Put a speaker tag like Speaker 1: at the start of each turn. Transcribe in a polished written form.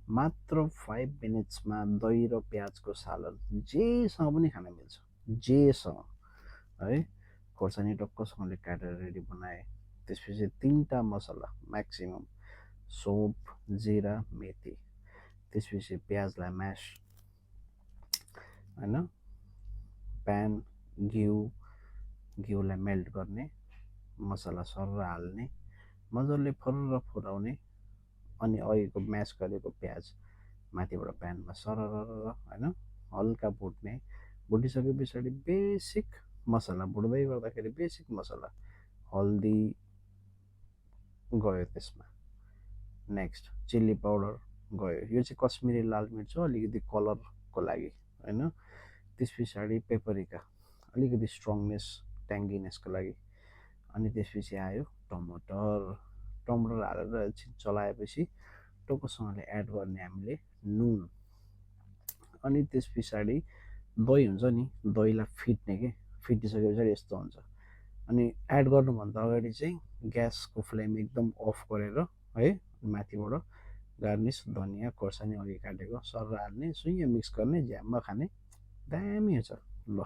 Speaker 1: मात्र 5 मिनट्समा दही र प्याजको सालड जेसँग पनि खान मिल्छ, जेसँग है। खोर्सानी टक्कसँगले काटेर रेडी बनाए। त्यसपछि 3टा मसला म्याक्सिमम, सोप, जिरा, मेथी। त्यसपछि प्याजलाई म्यास होइन, प्यान, घिउलाई मेल्ट गर्ने, मसला सरर हाल्ने, मजाले फर्र फुराउने, अनि अघिको म्यास गरेको प्याज माथिबाट प्यानमा सरर होइन हल्का भुट्ने। भुटिसके पछाडि बेसिक मसला, भुट्दै गर्दाखेरि बेसिक मसला, हल्दी गयो त्यसमा। नेक्स्ट चिल्ली पाउडर गयो, यो चाहिँ कश्मिरी लाल मिर्च हो, अलिकति कलरको लागि होइन। त्यस पछाडि पेपरिका, अलिकति स्ट्रङनेस, ट्याङ्गिनेसको लागि। अनि त्यसपछि आयो टमाटर। टमाटर हालेर एकछिन चलाएपछि टोकोसँगले एड गर्ने हामीले नुन। अनि त्यस पछाडि दही हुन्छ नि, दहीलाई फिट्ने के, फिटिसके पछाडि यस्तो हुन्छ। अनि एड गर्नुभन्दा अगाडि चाहिँ ग्यासको फ्लेम एकदम अफ गरेर है, माथिबाट गार्निस धनियाँ खोर्सानी अघि काटेको सर हाल्ने, सुइँ मिक्स गर्ने, झ्याम्म खाने, दामी हुन्छ। ल